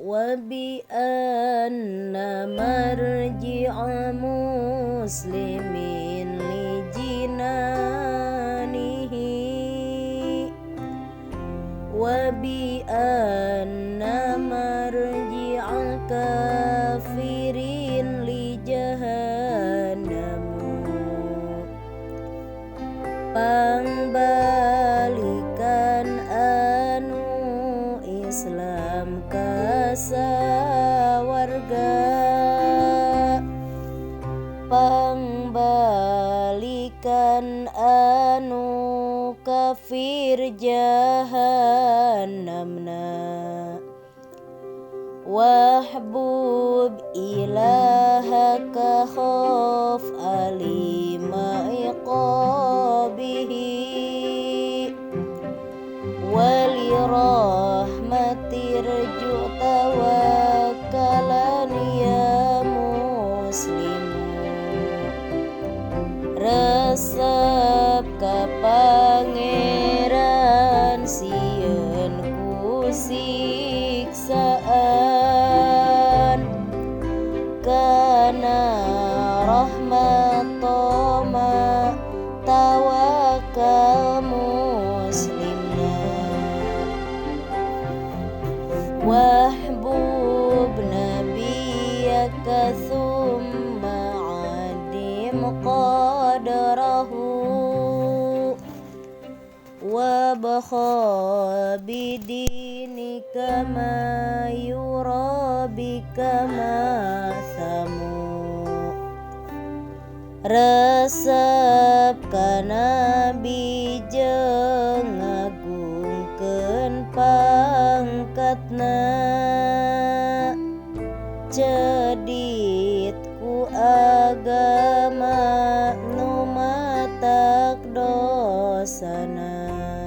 وبأن مرجع مسلم لجنانه وبأن مرجع كافر لجهنم pangbalikan anu Islam ka sawarga pangbalikan anu kafir jahannamna wahbub ilahaka khaf alima iqabihi walirahmati rju tawakkalan ya muslimu resep ka pangeran sieun ku siksaan kana rahmat toma tawakal muslimna wahbub nabiyaka thumma adim qadrahu wabkha bidinika ma yurabika ma samu resep ka nabi jeung ngagungkeun pangkatna cedit ku agama nu matak dosana.